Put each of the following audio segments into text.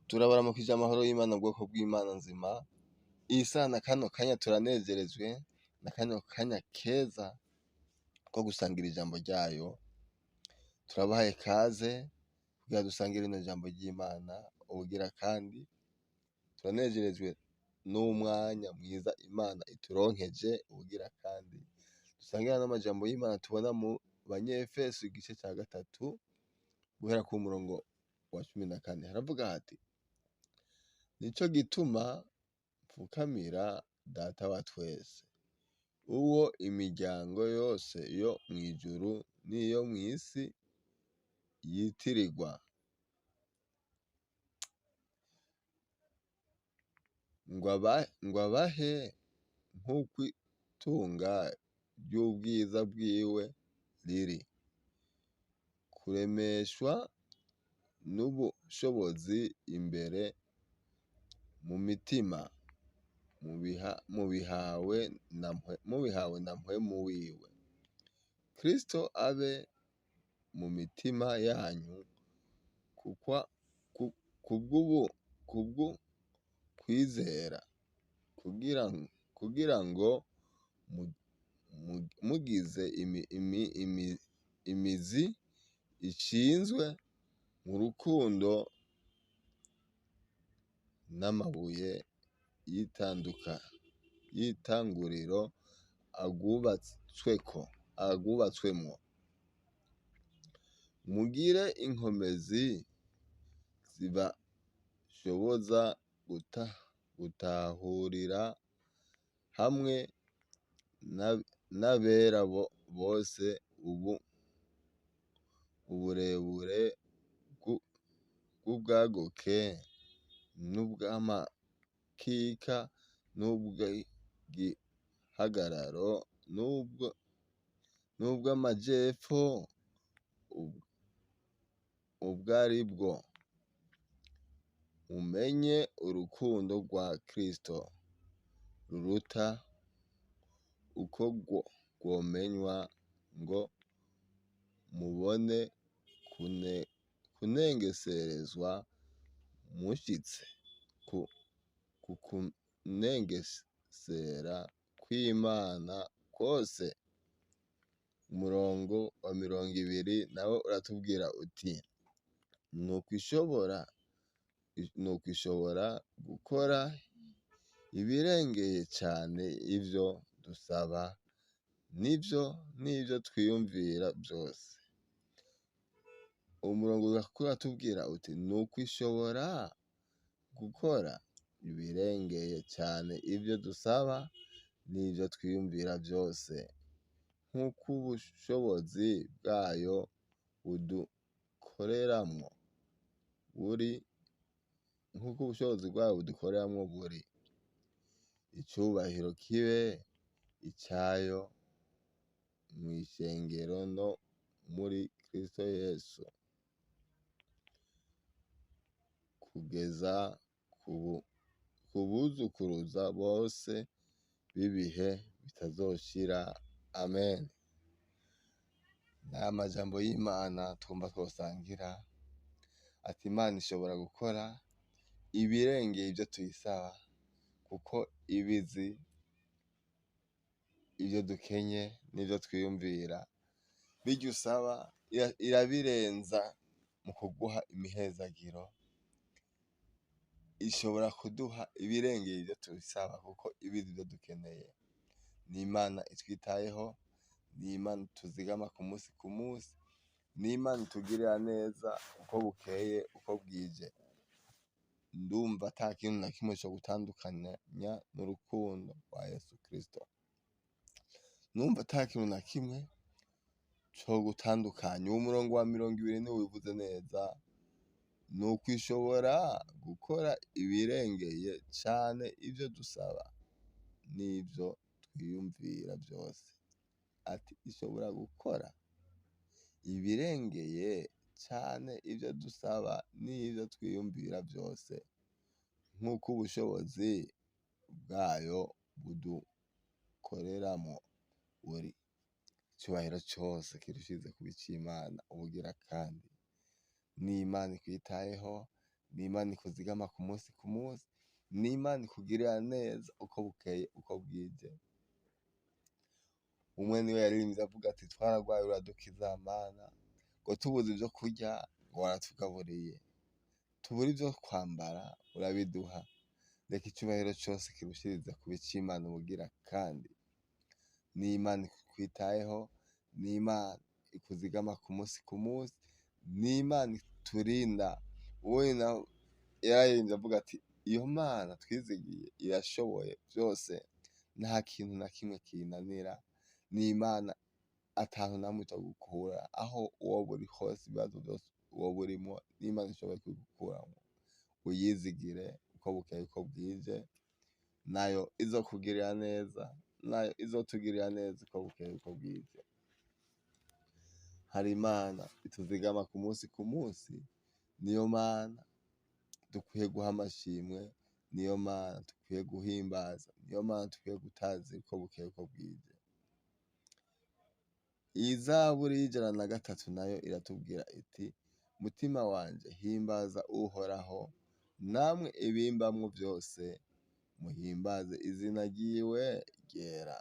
Turabaramukije amahoro y'Imana bwoko bw'Imana nzima. Iyi saha na kano kanya turanezerejwe na kano kanya keza ko gusangira ijambo ryayo. Turabahaye kaze kugira dusangire rino jambo ry'Imana. Ubugira kandi turanezerejwe n'umwanya mwiza Imana ituronkeje. Ubugira kandi dusangira n'amajambo y'Imana tubona mu Banyefeso igice ca 3 guhera ku murongo wa 14. Haravuga hati: nico gituma mfukamira Data wa twese, uwo imiryango yose yo mw'ijuru n'iyo mw'isi yitirirwa, ngo abahe nk'uko itunga ry'ubwiza bwiwe riri, kuremeshwa n'ubushobozi imbere mu mitima, mubihawe na mpwemu wiwe. Kristo abe mu mitima yanyu kubwo kwizera, kugira ngo mugize imizi ishinzwe mu rukundo n'amabuye y'itanguriro agubatswemwo. Mugire inkomezi zibashoboza gutahurira hamwe n'abera bose uburebure bw'ubwaguke n'ubw'amakika n'ubw'igihagararo n'ubw'amajepfo ubwaribwo. Mumenye urukundo rwa Kristo ruruta uko rwomenywa, ngo mubone kunengeserezwa mushitse ku kunengesera kw'Imana kwose. Umurongo wa 20 nawo uratubwira uti: nuko ishobora gukora ibirengeye cane ivyo dusaba n'ivyo twiyumvira vyose. Umurongo uratubwira uti: nuko ishobora gukora ibirengeye cane ivyo dusaba n'ivyo twiyumvira vyose, nk'uko ubushobozi bwayo budukoreramwo buri, nk'uko ubushobozi bwayo budukoreramwo buri. Icubahiro kibe icayo mw'ishengero no muri Kristo Yesu, kugeza ku buzukuruza bose b'ibihe bitazoshira. Amen. N'aya majambo y'Imana twumva twosangira, ati Imana ishobora gukora ibirengeye ivyo tuyisaba, kuko ibizi ivyo dukenye n'ivyo twiyumvira. Birya usaba irabirenza mu kuguha imihezagiro. Ishobora kuduha ibirengeye ivyo tubisaba, kuko ibizi ivyo dukeneye. Ni Imana itwitayeho, ni Imana ituzigama ku musi ku musi, ni Imana itugirira neza uko bukeye uko bwije. Ndumva ata kintu na kimwe co gutandukanya n'urukundo rwa Yesu Kristo. Numva ata kintu na kimwe co gutandukanya. Uwo murongo wa 20 niwo wivuze neza: nuko ishobora gukora ibirengeye cane ivyo dusaba n'ivyo twiyumvira vyose. Ati ishobora gukora ibirengeye cane ivyo dusaba n'ivyo twiyumvira vyose, nk'uko ubushobozi bwayo budukoreramwo buri. Icubahiro cose kirushize kuba ic'Imana. Ubugira kandi n'Imana ikwitayeho, Ni Imana ikuzigama ku munsi ku munsi, ni Imana ikugirira neza uko bukeye uko bwije. Umwe niwe yaririmbye avuga ati twaragwaye uradukiza Mana, ngo tubuze ivyo kurya ngo waratugaburiye, tubure ivyo kwambara urabiduha. Reka icubahiro cose kirushirize kuba ic'Imana ubugira kandi. Ni Imana ikwitayeho, ni Imana ikuzigama ku munsi ku munsi, ni Imana iturinda. Uwundi nawe yararirimbye avuga ati iyo Mana twizigiye irashoboye vyose, nta kintu na kimwe kiyinanira. Ni Imana atahantu namwe itogukura, aho woba uri hose, ibibazo vyose woba urimwo, ni Imana ishoboye kubigukuramwo. Uyizigire uko bukeye uko bwije, nayo izokugirira neza, nayo izotugirira neza uko bukeye uko bwije. Hari Imana ituzigama ku munsi ku munsi, niyo Mana dukwiye guha amashimwe, niyo Mana dukwiye guhimbaza, niyo Mana dukwiye gutazira uko bukeye uko bwije. Iyi zaburi y'103 nayo iratubwira iti mutima wanje himbaza Uhoraho, namwe ibimbamwo vyose muhimbaze izina ryiwe ryera.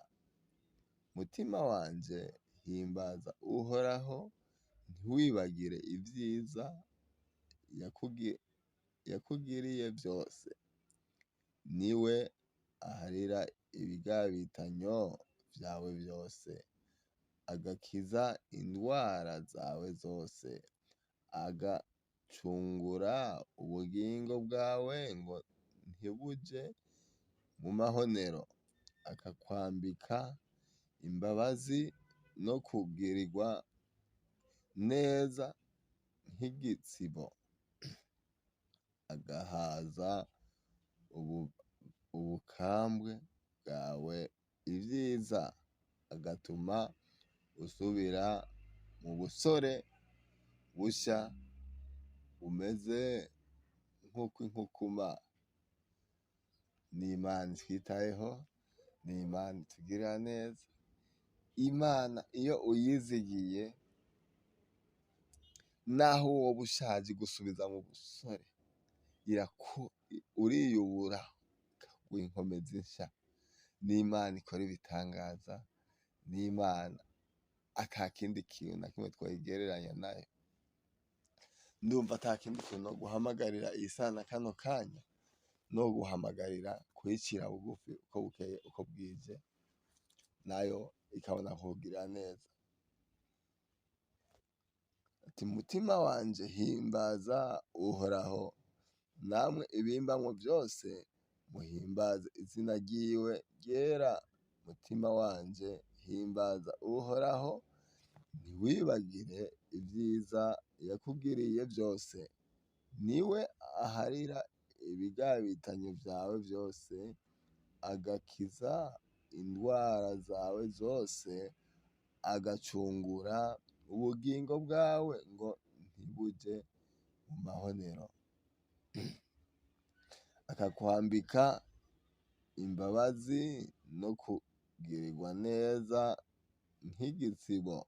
Mutima wanje himbaza Uhoraho, ntiwibagire ivyiza yakugiriye vyose. Niwe aharira ibigabitanyo vyawe vyose, agakiza indwara zawe zose, agacungura ubugingo bwawe ngo ntibuje mu mahonero, akakwambika imbabazi no kugirirwa neza nk'igitsibo, agahaza ubukambwe bwawe ivyiza, agatuma usubira mu busore busha bumeze nk'ukw'inkukuma. Ni Imana itwitayeho, ni Imana itugirira neza. Imana iyo uyizigiye, naho woba ushaje igusubiza mu busore, uriyubura ikaguha inkomezi nsha. Ni Imana ikora ibitangaza, ni Imana ata kindi kintu na kimwe twoyigereranya nayo. Ndumva ata kindi kintu noguhamagarira iyi saha na kano kanya, noguhamagarira kuyicira bugufi uko bukeye uko bwije, nayo ikabona kukugirira neza. Ati mutima wanje himbaza Uhoraho, namwe ibimbamwo vyose muhimbaze izina ryiwe ryera. Mutima wanje himbaza Uhoraho, ntiwibagire ivyiza yakugiriye vyose. Niwe aharira ibigabitanyo vyawe vyose, agakiza indwara zawe zose, agacungura ubugingo bwawe ngo ntibuje mu mahonero, akakwambika imbabazi no kugirirwa neza nk'igitsibo,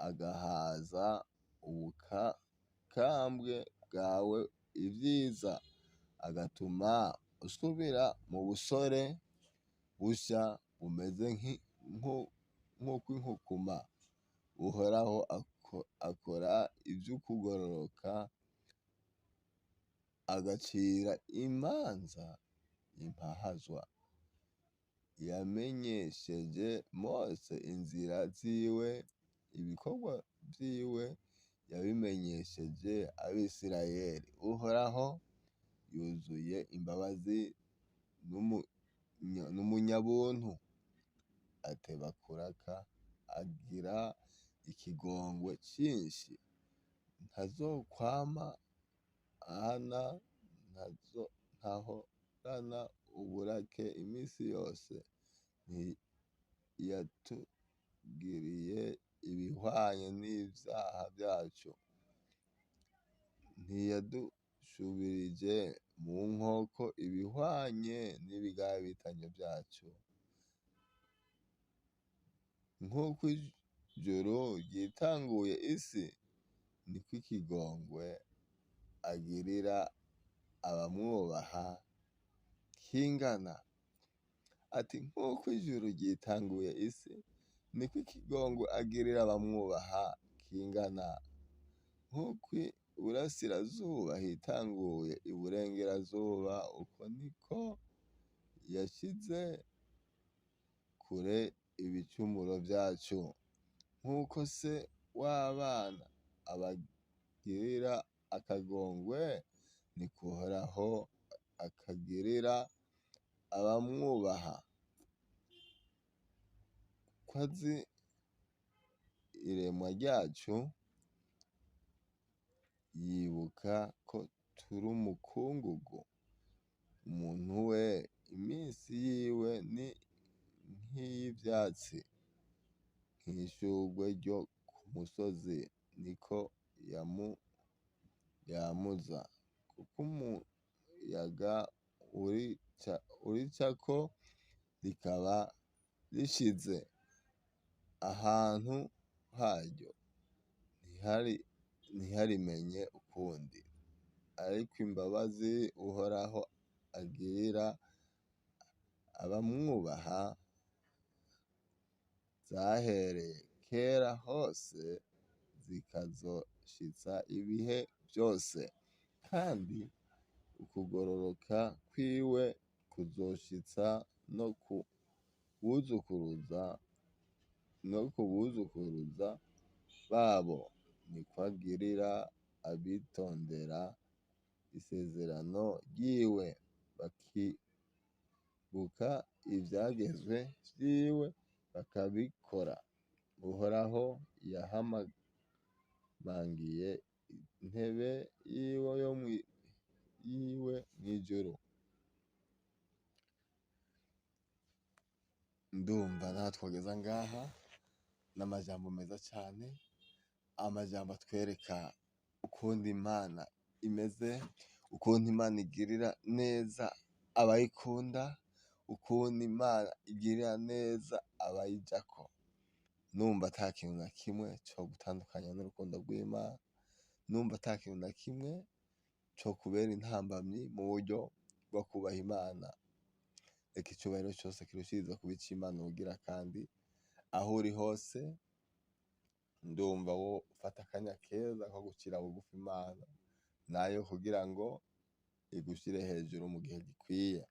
agahaza ubukambwe bwawe ivyiza, agatuma usubira mu busore busha bumeze nk'ukw'inkukuma. Uhoraho akora ivy'ukugororoka, agacira imanza impahazwa. Yamenyesheje Mose inzira ziwe, ibikorwa vyiwe yabimenyesheje Abisirayeli. Uhoraho yuzuye imbabazi n'umunyabuntu, ateba kuraka, agira ikigongwe cinshi, ntazokwama ahana, ntahorana uburake imisi yose. Ntiyatugiriye ibihwanye n'ivyaha vyacu, ntiyadushubirije mu nkoko ibihwanye n'ibigabitanyo vyacu. Nk'uko ijuru ryitanguye isi, niko ikigongwe agirira abamwubaha kingana. Ati nk'uko ijuru ryitanguye isi, niko ikigongwe agirira abamwubaha kingana. Nk'uko iburasirazuba hitanguye iburengerazuba, uko niko yashize kure ibicumuro vyacu. Nk'uko se w'abana abagirira akagongwe, niko Uhoraho akagirira abamwubaha. Ko azi iremwa ryacu, yibuka ko turi umukungugu. Umuntu we iminsi yiwe ni nk'iy'ivyatsi, nk'ishurwe ryo ku musozi, niko yamuza. Kuko umuyaga uricako rikaba rishize ahantu haryo, ntiharimenye ukundi. Ariko imbabazi Uhoraho agirira abamwubaha zahereye kera hose zikazoshitsa ibihe vyose, kandi ukugororoka kwiwe kuzoshitsa no ku buzukuruza no ku buzukuruza babo. Niko agirira abitondera isezerano ryiwe, bakibuka ivyagezwe vyiwe bakabikora. Uhoraho yahamamangiye intebe yiwe yiwe mw'ijuru. Ndumva naho twogeza ngaha n'amajambo meza cane, amajambo atwereka ukuntu Imana imeze, ukuntu Imana igirira neza abayikunda, ukuntu Imana igirira neza abayijako. Numva ata kintu na kimwe cogutandukanya n'urukundo rw'Imana, numva ata kintu na kimwe cokubera intambamyi mu buryo bwo kubaha Imana. Reka icubahiro cose kirushirize kuba ic'Imana ubugira kandi, aho uri hose ndumva wofata akanya keza ko gucira bugufi Imana, nayo kugira ngo igushire hejuru mu gihe gikwiye.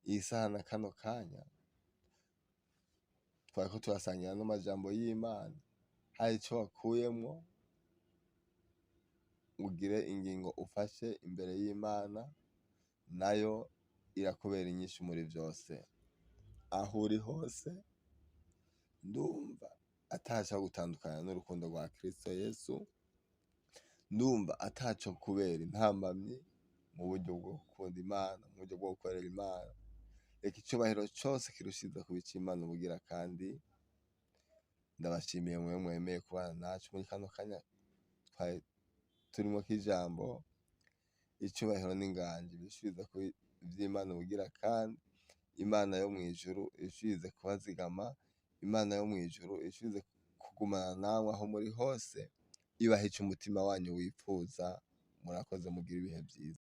Iyi saha na kano kanya twariko turasangira ano majambo y'Imana, hari ico wakuyemwo, ugire ingingo ufashe imbere y'Imana, nayo irakubera inyishu muri vyose. Aho uri hose ndumva atacogutandukanya n'urukundo rwa Kristo Yesu, ndumva ataco kubera intambamyi mu buryo bwo gukunda Imana, mu buryo bwo gukorera Imana. Reka icubahiro cose kirushirize kuba ic'Imana ubugira kandi, ndabashimiye mwewe mwemeye kubana nacu muri kano kanya twari turimwo k'ijambo. Icubahiro n'inganji birushirize kuba ivy'Imana ubugira kandi, Imana yo mw'ijuru irushirize kubazigama, Imana yo mw'ijuru irushirize kugumana namwe aho muri hose, ibahe ico umutima wanyu wipfuza. Murakoze, mugire ibihe vyiza.